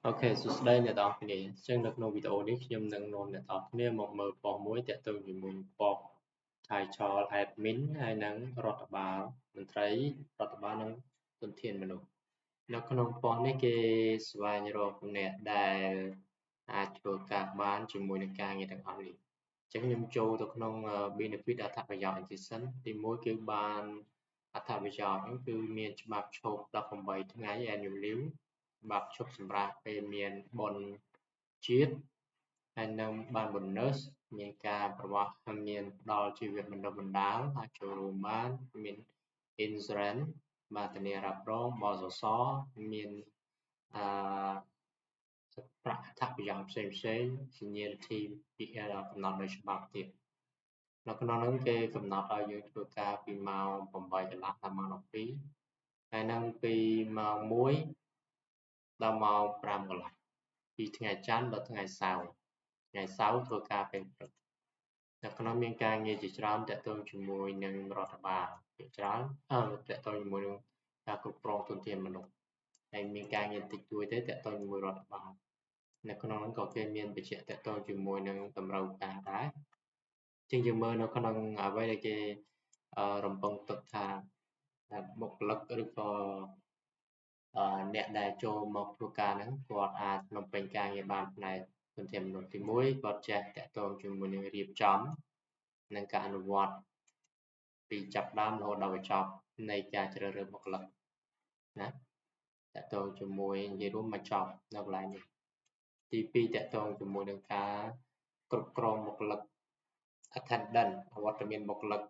OK សួស្តីអ្នកទាំងអស់គ្នាអញ្ចឹងនៅក្នុងវីដេអូនេះខ្ញុំនឹងនាំអ្នកទាំងអស់គ្នាមកមើលប៉ុស្តិ៍មួយទាក់ទងជាមួយប៉ុស្តិ៍ Title Admin ហើយនិងរដ្ឋបាលមន្ត្រីរដ្ឋបាលនិងធនធានមនុស្សនៅក្នុងប៉ុស្តិ៍នេះគេស្វែងរកអ្នកដែលអាចធ្វើការបានជាមួយនឹងការងារទាំងអស់នេះអញ្ចឹងខ្ញុំចូលទៅក្នុង benefit អត្ថប្រយោជន៍សិនទី1គឺបានអត្ថប្រយោជន៍ហ្នឹងគឺមានច្បាប់ឈប់18ថ្ងៃ annual leave ច្បាប់ឈប់សម្រាកពេលមានបុណ្យជាតិហើយនឹងបាន bonus មានការប្រវត្តិមានផ្ដល់ជីវៈបណ្ដុះបណ្ដាលអាចចូលរួមបានមាន insurance បាទធានារ៉ាប់រងបសសមានអឺប្រាក់អត្ថប្រយោជន៍ផ្សេងផ្សេងសញ្ញាធីពីកំណត់ដោយច្បាប់ទៀតនៅក្នុងនោះគេកំណត់ឲ្យយើងធ្វើការពីម៉ោង8កន្លះដល់ម៉ោង12ហើយនឹងពីម៉ោង1ដល់ម៉ោង5កន្លះពីថ្ងៃច័ន្ទដល់ថ្ងៃសៅរ៍ថ្ងៃសៅរ៍ធ្វើការពេលព្រឹកនៅក្នុងមានការងារជាច្រើនទាក់ទងជាមួយនឹងរដ្ឋបាលភាគច្រើនអឺទាក់ទងជាមួយនឹងការគ្រប់គ្រងធនធានមនុស្សហើយមានការងារតិចតួចទេទាក់ទងជាមួយរដ្ឋបាលនៅក្នុងនោះក៏គេមានបញ្ជាក់ទាក់ទងជាមួយនឹងតម្រូវការដែរជាងយើងមើលនៅក្នុងអ្វីដែលគេរំពឹងទុកថាបុគ្គលិកឬក៏អ្នកដែលចូលមកធ្វើការហ្នឹងគាត់អាចបំពេញការងារបានផ្នែកធនធានមនុស្សទី1គាត់ចេះទាក់ទងជាមួយនឹងរៀបចំនិងការអនុវត្តពីចាប់ដើមរហូតដល់បញ្ចប់នៃការជ្រើសរើសបុគ្គលិកណាទាក់ទងជាមួយនិយាយរួមមកចប់នៅកន្លែងនេះទី2ទាក់ទងជាមួយនឹងការគ្រប់គ្រងបុគ្គលិក attendance អវត្តមានបុគ្គលិក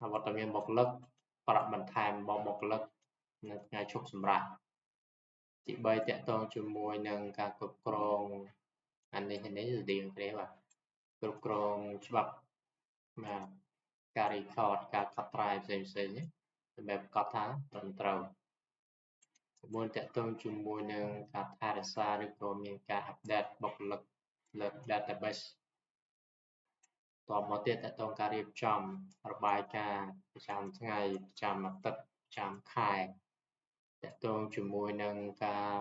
អវត្តមានបុគ្គលិកប្រាក់បន្ថែមរបស់បុគ្គលិកនៅថ្ងៃឈប់សម្រាកទី3ទាក់ទងជាមួយនឹងការគ្រប់គ្រងអានេះនេះស្តៀងគ្នាបាទគ្រប់គ្រងច្បាប់បាទការ record ការកត់ត្រាផ្សេងផ្សេងសម្រាប់កត់ថាត្រឹមត្រូវមួយទាក់ទងជាមួយនឹងការថែរក្សាឬក៏មានការ update បុគ្គលិកលើ database តមកទៀតទាក់ទងការរៀបចំរបាយការណ៍ប្រចាំថ្ងៃប្រចាំអាទិត្យប្រចាំខែទាក់ទងជាមួយនឹងការ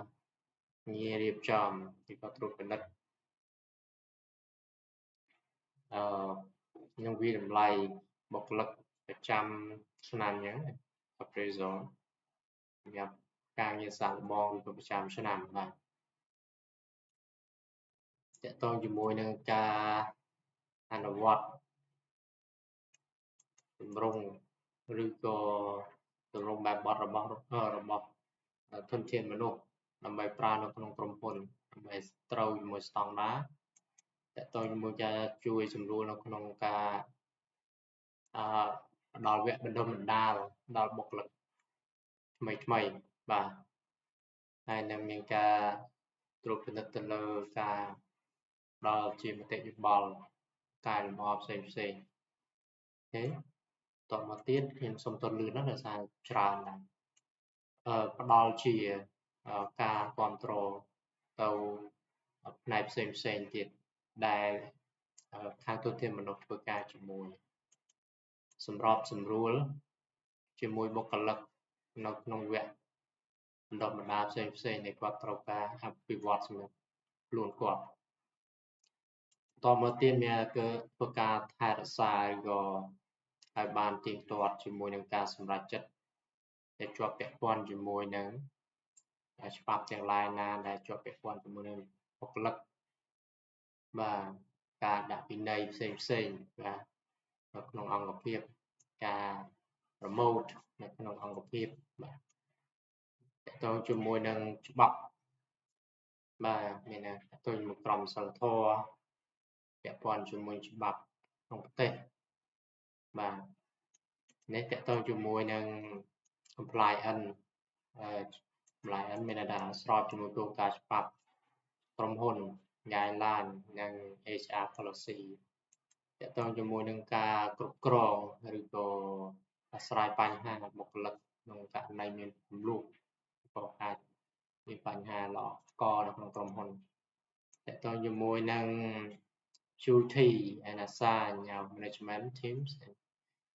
ងាររៀបចំឬក៏ត្រួតពិនិត្យអឺនឹងវាតម្លៃបុគ្គលិកប្រចាំឆ្នាំអញ្ចឹង appraisal សម្រាប់ការងារសាកល្បងឬក៏ប្រចាំឆ្នាំបាទទាក់ទងជាមួយនឹងការអនុវត្តទម្រង់ឬក៏ទម្រង់បែបបទរបស់របស់ធនធានមនុស្សដើម្បីប្រើនៅក្នុងក្រុមហ៊ុនដើម្បីត្រូវជាមួយស្តង់ដារទាក់ទងជាមួយការជួយសម្រួលនៅក្នុងការអឺផ្ដល់វគ្គបណ្ដុះបណ្ដាលដល់បុគ្គលិកថ្មីថ្មីបាទហើយនឹងមានការត្រួតពិនិត្យទៅលើការផ្ដល់ជាមតិយោបល់កែលម្អផ្សេងផ្សេង OK តមកទៀតខ្ញុំសូមទន់លឿនណាស់ដោយសារច្រើនណាស់អឺផ្ដល់ជាការគ្រប់គ្រងទៅផ្នែកផ្សេងផ្សេងទៀតដែលខាងធនធានមនុស្សធ្វើការជាមួយសម្របសម្រួលជាមួយបុគ្គលិកនៅក្នុងវគ្គបណ្ដុះបណ្ដាលផ្សេងផ្សេងដែលគាត់ត្រូវការអភិវឌ្ឍសម្រាប់ខ្លួនគាត់តមកទៀតមានគឺធ្វើការថែរក្សាឬក៏ឲ្យបានទៀងទាត់ជាមួយនឹងការសម្រេចចិត្តដែលជាប់ពាក់ព័ន្ធជាមួយនឹងច្បាប់ទាំងឡាយណាដែលជាប់ពាក់ព័ន្ធជាមួយនឹងបុគ្គលិកបាទការដាក់ពិន័យផ្សេងផ្សេងបាទនៅក្នុងអង្គភាពការ promote នៅក្នុងអង្គភាពបាទទាក់ទងជាមួយនឹងច្បាប់បាទមានទាក់ទងជាមួយក្រមសីលធម៌ពាក់ព័ន្ធជាមួយច្បាប់ក្នុងប្រទេសបាទនេះទាក់ទងជាមួយនឹង compliance compliance មានន័យថាស្របជាមួយគោលការណ៍ច្បាប់ក្រុមហ៊ុន guideline និង HR policy ទាក់ទងជាមួយនឹងការគ្រប់គ្រងឬក៏ដោះស្រាយបញ្ហាបុគ្គលិកក្នុងករណីមានជម្លោះក៏អាចមានបញ្ហាល្អកនៅក្នុងក្រុមហ៊ុនទាក់ទងជាមួយនឹង duty and assign our management teams and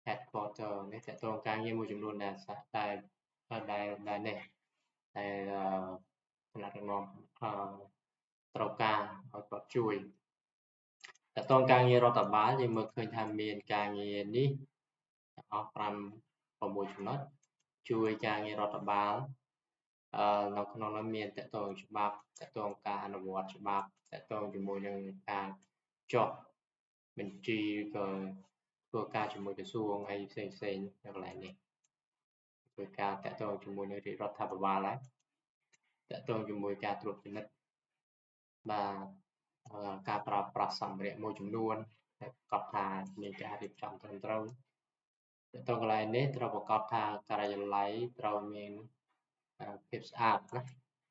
headquarter នេះទាក់ទងការងារមួយចំនួនដែលដែលដែលដែលនេះដែល ថ្នាក់ដឹកនាំអឺត្រូវការឲ្យគាត់ជួយតកតងការងាររដ្ឋបាលយើងមើលឃើញថាមានការងារនេះអស់5 6ចំណុចជួយការងាររដ្ឋបាលអឺនៅក្នុងនោះមានតកតងច្បាប់តកតងការអនុវត្តច្បាប់តកតងជាមួយនឹងការចុះបញ្ជីក៏ធ្វើការជាមួយក្រសួងអីផ្សេងផ្សេងនៅកន្លែងនេះធ្វើការតកតងជាមួយនឹងរាជរដ្ឋាភិបាលហើយតកតងជាមួយការត្រួតពិនិត្យបាទការប្រើប្រាស់សម្ភារៈមួយចំនួនដែលប្រកាសថាមានការរៀបចំត្រឹមត្រូវទៅកន្លែងនេះត្រូវប្រកាសថាការិយាល័យត្រូវមានភាពស្អាតណា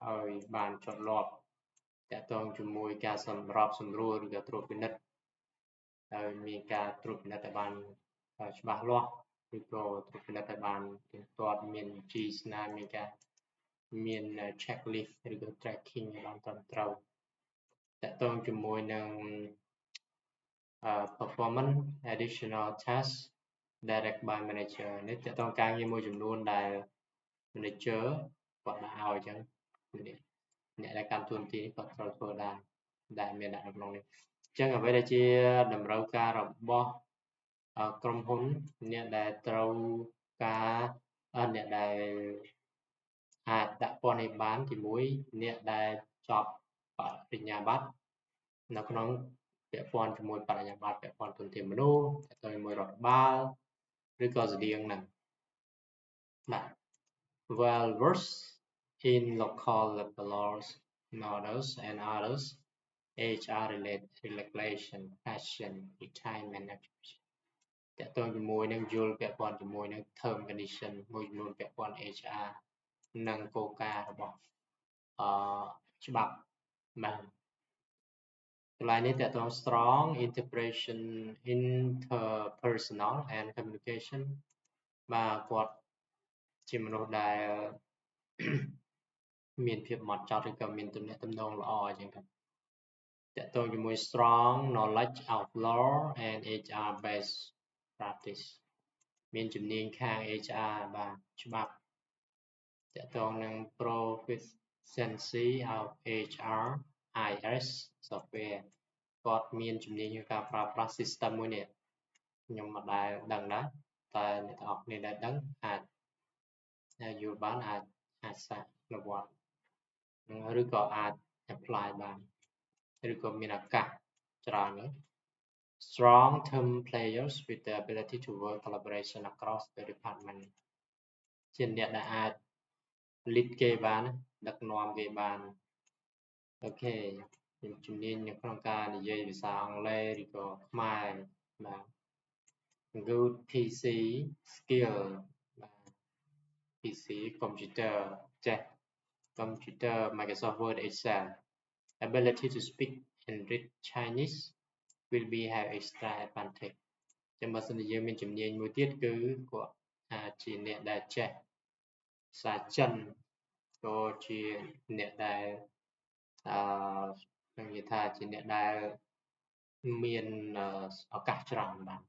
ឲ្យបានជាប់លាប់តកតងជាមួយការសម្របសម្រួលឬក៏ត្រួតពិនិត្យហើយមានការត្រួតពិនិត្យឲ្យបានច្បាស់លាស់ឬក៏ត្រួតពិនិត្យឲ្យបានទៀងទាត់មានជីស្នាមមានការមាន checklist ឬក៏ tracking ឲ្យបានត្រឹមត្រូវតកតងជាមួយនឹង performance additional task direct by manager នេះតកតងការងារមួយចំនួនដែល manager គាត់ដាក់ឲ្យអញ្ចឹងអ្នកដែលកាន់តួនាទីគាត់ត្រូវធ្វើដែរដែលមានដាក់នៅក្នុងនេះអញ្ចឹងអ្វីដែលជាតម្រូវការរបស់ក្រុមហ៊ុនអ្នកដែលត្រូវការអ្នកដែលអាចដាក់ពន្ធនេះបានទី1អ្នកដែលចប់បរិញ្ញាបត្រនៅក្នុងពាក់ព័ន្ធជាមួយបរិញ្ញាបត្រពាក់ព័ន្ធទុនធានមនុស្សទៅជាមួយរដ្ឋបាលឬក៏ស្តៀងហ្នឹងបាទ well versed in local labor laws models and others HR related regulation, pension, retirement តកតងជាមួយនឹងយល់ពាក់ព័ន្ធជាមួយនឹង term condition មួយចំនួនពាក់ព័ន្ធ HR និងគោលការណ៍របស់អឺច្បាប់បាទកន្លែងនេះតកតង strong interpretation, interpersonal and communication បាទគាត់ជាមនុស្សដែលមានភាពម៉ត់ចត់ឬក៏មានទំនាក់ទំនងល្អអញ្ចឹងទៅតកតងជាមួយ strong knowledge of law and HR best practice មានជំនាញខាង HR បាទច្បាប់តកតងនឹង proficiency of HR IS software គាត់មានជំនាញក្នុងការប្រើប្រាស់ system មួយនេះខ្ញុំមិនដែលដឹងដែរតែអ្នកទាំងអស់គ្នាដែលដឹងអាចយល់បានអាចអាចសាកល្បងឬក៏អាច apply បានឬក៏មានឱកាសច្រើនណា Strong team players with the ability to work collaboration across the department ជាអ្នកដែលអាច lead គេបានដឹកនាំគេបាន OK ខ្ញុំជំនាញនៅក្នុងការនិយាយភាសាអង់គ្លេសឬក៏ខ្មែរបាទ good PC skill បាទ PC computer ចេះ computer, Microsoft Word, Excel. Ability to speak and read Chinese will be have extra advantage ចាំបើសិនជាយើងមានជំនាញមួយទៀតគឺគាត់អាចជាអ្នកដែលចេះភាសាចិនក៏ជាអ្នកដែលអឺខ្ញុំនិយាយថាជាអ្នកដែលមានឱកាសច្រើនបាទ